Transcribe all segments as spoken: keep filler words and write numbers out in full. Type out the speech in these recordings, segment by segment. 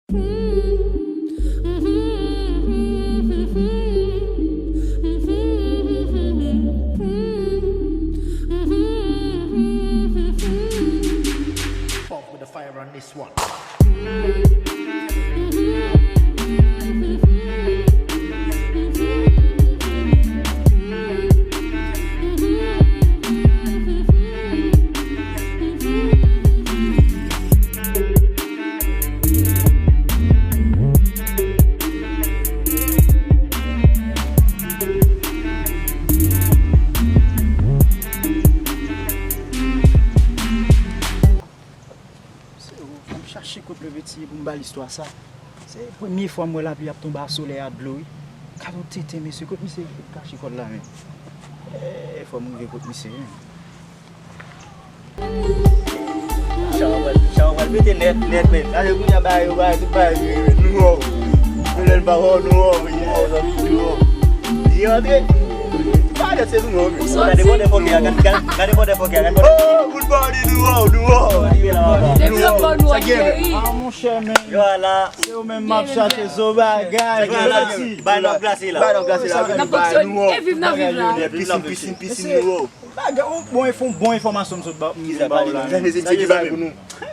Off with the fire on this one. Se ou, fò m chache kote leve ti pou m ba l istwa sa. Se premye fwa m wè lapli ap tonbe a solèy a dlo, wi. Gade yon tenten, mesye, kot misye kache kò l la menm? Eh, fò m rive kot misye, wi. Chan an pral, chan an pral pete nèt, nèt, men. Gade kounye a bagay yo, bagay, tout bagay vire, men. Nou wè w. Nou lè n pa wè w, nou wè w, nou wè w, zanmi, nou wè w. Li antre. Pa nèt, se nou wè w, men. Gade bòdè fòkè a, gade, gade, gade bòdè fòkè a, gade bòdè. Oh, good morning, nou wè w, nou wè w. Depi anba nou wè, cheri. Ah, monchè, men. Yo, ala. Se ou menm m ap chache, zo bagay. Bay nan glase la. Bay nan glase la. N ap fonksyone e viv nan viv la. Pisin, pisin, pisin, nou wè w. Bagay, yon bon enfo-, bon enfòmasyon m sot ba, m ba w la. Sa mesye di bay pou nou.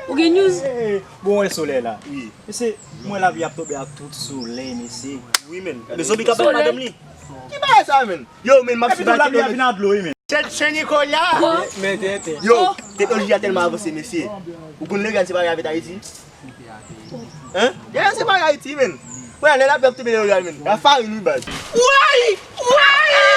Ou gen news? Eh, bon, wè solèy la. Wi. Mesye, mwen lapli ap tonbe ak tout solèy, mesye. Wi, men. Men zonbi k ap bat madanm li. Ki bagay sa, men? Yo, men, m ap suiv. Epi tou lapli a vin ak dlo, wi, men. Tèt Sen Nikola. Men, men, men. Yo, teknoloji a tèlman avanse, mesye. Ou konn Leogane se parèy avèk Ayiti? Hein? Leogane se parèy Ayiti, men. Mwen, lè lapli ap tonbe Leogane, men. La farin, wi, baz. Why? Why?